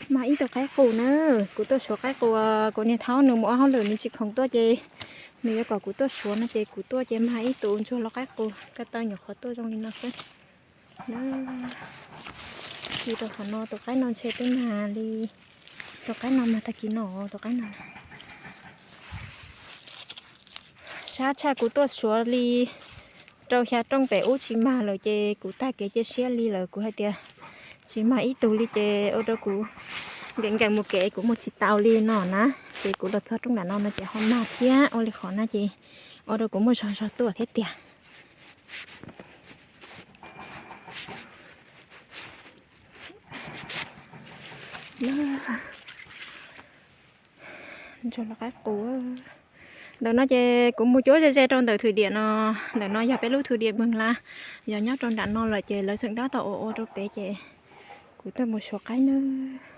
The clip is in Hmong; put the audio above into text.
Mag ib tug qaib qus na, kuv tuaj suav qaib qus, kuv niag thaub nws mus ua hauj lwm nws tsis khoom tuaj ces nws yuav kom kuv tuaj suav no ces kuv tuaj ces mag ib tug ntsuag los qaib qus, ko taw nyuam qhuav tuaj zoo li no xwb. Tsis rau qhov no tus qaib no ntshe twb mag li, tus qaib no mag tag kis no, tus qaib no. Sab tshaj kuv tuaj suav li rau xya rooj pem ub tsis mag lawm ces kuv tag kev cia siab li lawm, kuv hais tias tsis mag ib tug li ces ua rau kuv nkees nkees mus kev kuv mus tsis tau li no na. Ces kuv los txog rooj nram no no ces ho mag thiab ua li qhov na ces ua rau kuv muaj zog zog tuaj thiab tiag. Ntsuag los qaib qus. Ntawm no ces kuv mus cuab ze ze rau ntawm thwm diam no, ntawm no yog peb lub thwm diam Mws Las, yog nyob rau nram no lawm ces lawv tseem tab tom ua ua rau pem ces kuv tuaj mus suav qaib nawb.